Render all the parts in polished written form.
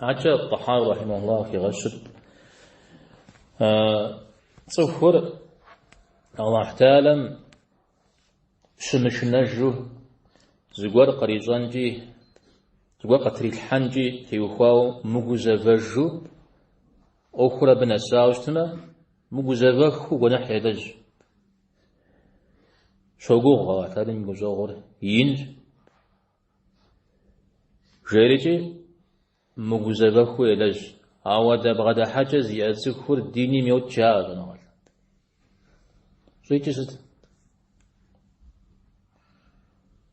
Адэкӏэ Тӏэхьауи рахьимэхуллахь къыхигъэщыр цӏыхур Аллахь Тэхьэлам щымышынэжу зыгуэр кърищӏэнкӏи, зыгуэр къытрилъхьэнкӏи теухуауэ мыгузэвэжу ӏуэхур абы нэсауэ щытмэ, мыгузэвэххэу гуэныхь елэжь. Щогугъ Аллахь Тэхьэлам и гущӏэгъур инщ. Жерикӏи мыгузэвэххэу елэжь. Ауэдэ бгъэдыхьэкӏэ зиӏэ цӏыхур диним йокӏ жаӏэ щӏэныгъэлӏ. Щӏикӏыр сыт?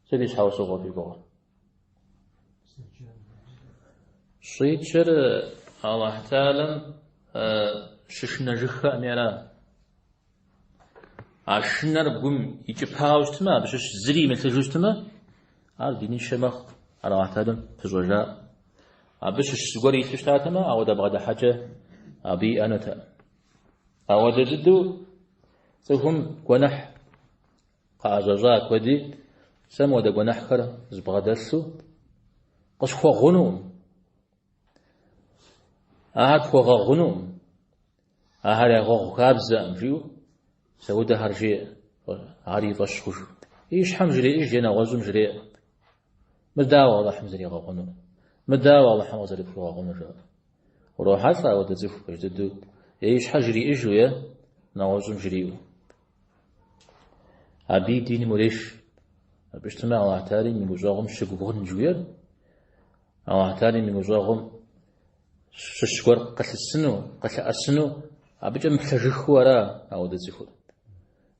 Сыт и щхьэусыгъуэ фи гугъэр? Щӏикӏыр Аллахь Тэхьэлам щышынэжыххэӏыми ара. А шынэр гум икӏыпауэ щытмэ, абы щыщ зыри имылъыжу щытмэ, ар диныншэ мэхъу, ар Аллахь Тэхьэлам пыщӏэжа. Абы щыщ зыгуэр илъу щытатэмэ, ауэдэ бгъэдыхьэкӏэ абы иӏэнутэкъым. Ауэдэ дыдэу цӏыхум гуэныхь къаӏэщӏэщӏа куэди, сэ мыуэдэ гуэныхьхэр збгъэдэлъу къысхуэгъунукъым. Ахэр пхуэгъэгъунукъым. Ахэр ягъэгъу хабзэкъым, жиӏэу мис ауэдэхэр жеӏэ, ар и фӏэщ хъужу. И щхьэм жреӏэж е нэгъуэщӏым жреӏэ. Мыр дауэ Алыхьым зэригъэгъунур? Мыр дауэ Алыхьым къызэрыпхуигъэгъунур? жаӏэу. Урохьэлӏэ ауэдэ цӏыху пэж дыдэу е и щхьэ жриӏэжу е нэгъуэщӏым жриӏэу. Абы и диным уреш. Абы щытмэ Аллахь Тэхьэлам и гущӏэгъум щыгугъын жыхуиӏэр, Аллахь Тэхьэлам и гущӏэгъум щыщ гуэр къылъысыну, къылъыӏэсыну, абыкӏэ мыплъэжыххэу ара ауэдэ цӏыхур.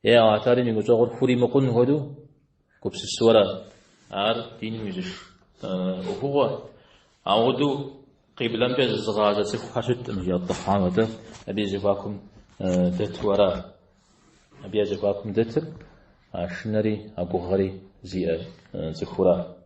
Е Аллахь Тэхьэлам и гущӏэгъур хуримыкъун хуэдэу гупсысэу ара. Ар диным уизыш ӏуэхугъуэ. Ауэдэу къиблэмкӏэ зызыгъазэ цӏыхухэр щыткъым, жиӏэ Тӏэхьауим, атӏэ абы и зэхуакум дэту ара. Абы я зэхуакум дэтыр а шынэри, а гугъэри зиӏэ цӏыхура.